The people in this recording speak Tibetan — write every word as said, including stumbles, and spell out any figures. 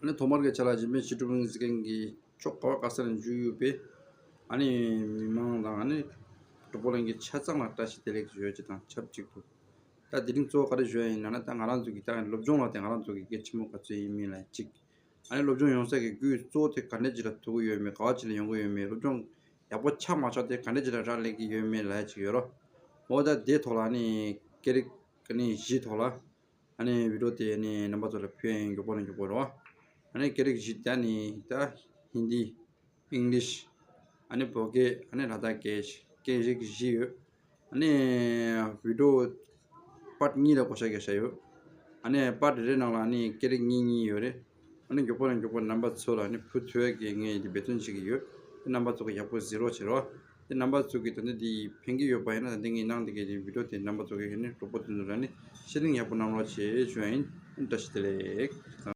ནི་ཐོག་མར་གྱི་ཆ་ལ་གཞན་ཕན་ཞི་ཀྲུང་ལུང་ཟེར་མཁན་གྱི་ཕྱོགས་ག་བ་ག་ས་ནས་འཇུས་ཡོད་པའི་ཨ་ནི་མི་མང་དང་ཨ་ནི་གྲོགས་པོ་ལྷན་རྒྱས་ཆ་ཚང་ལ་བཀྲ་ཤིས་བདེ་ལེགས་ཞུ་ཡ་ཅིག་དང་ཆབས་ཅིག་ཏུ། ད་དེ་རིང་གཙོ་བོ་ག་རེ་ཞུ་ཡ་ཡིན་ན་ན། ད་ང་རང་ཚོ་གི་ད་སློབ་སྦྱོང་ལ་དེ་ང་རང་ཚོ་གི་གལ་ཆེན་པོ་ག་ཚོད་ཡིན་མིན་ལ་གཅིག་ཨ་ནི་སློབ་སྦྱོང་ཡོང་ས་གི་དགོས་གཙོ་བོ་དེ་ག་འདྲ་ཅིག་ལ་ཐུག་གི་ཡོད་མེད། ག་བ་ཅིག་ལ་ཡོང་གི་ཡོད་མེད། སློབ་སྦྱོང་ཡག་པོ་ཆགས་མ་ཆགས་དེ་ག་འདྲ་ཅིག་ལ་རག་ལས་ཀྱི་ཡོད་མེད་ལབ་ཡ་ཅིག་ཡོད་རོ། འོ་ད་དེ་ཐོག་ལ་ཨ་ནི་སྐད་རིགས་ཨ་ནི་བཞི་ཐོག་ལ་ཨ་ནི་བི་ཌིའོ་དེ་ཨ་ནི་རྣམ་པ་ཚོ་ལ་ཕུལ་ཡ་ཡིན། མགྱོགས་པོ་ནས་མགྱོགས་པོ་རོ། ཨ་ནི་སྐད་རིགས་བཞི་དེ་ཨ་ནི་ད་ཧིན་དི། ཨིང་ལིཤ། ཨ་ནི་བོད་སྐད། ཨ་ནི་ལ་དྭགས་སྐད། སྐད་རིགས་བཞི་ཡོད། ཨ་ནི་བི་ཌིའོ་པར་ཊི་གཉིས་ལ་བགོ་བཤའ་རྒྱག་བཞག་ཡོད། ཨ་ནི་པར་ཊི་རེ་རེ་ནང་ལ་ཨ་ནི་སྐད་རིགས་གཉིས་གཉིས་ཡོད་རེད། ཨ་ནི་མགྱོགས་པོ་ནས་མགྱོགས་པོ་རྣམ་པ་ཚོ་ལ་ཨ་ནི་ཕུལ་ཐུབ་ཡ་གི་ངས་འདི་འབད་བརྩོན་བྱེད་ཀྱི་ཡོད། དེ་རྣམ་པ་ཚོ་གི་ཡག་པོ་གཟིགས་རོགས་བྱེད་རོགས། དེ་རྣམ་པ་ཚོ་གི་ད་ལྟ་འདི་ཕན་གྱི་ཡོད་པ་ཡིན་ན་ད་ལྟ་ངས་གནང་བསྡད་མཁན་གྱི་བི་ཌིའོ་དེ་རྣམ་པ་ཚོ་གི་ཨ་ནི་གྲོགས་པོ་དེ་ཚོ་ལ་ཨ་ནི་ཤེར་རིང་ཡག་པོ་གནང་རོགས་བྱེད་ཞུ་ཡ་ཡིན། ཨ་ནི་བཀྲ་ཤིས་བདེ་ལེགས།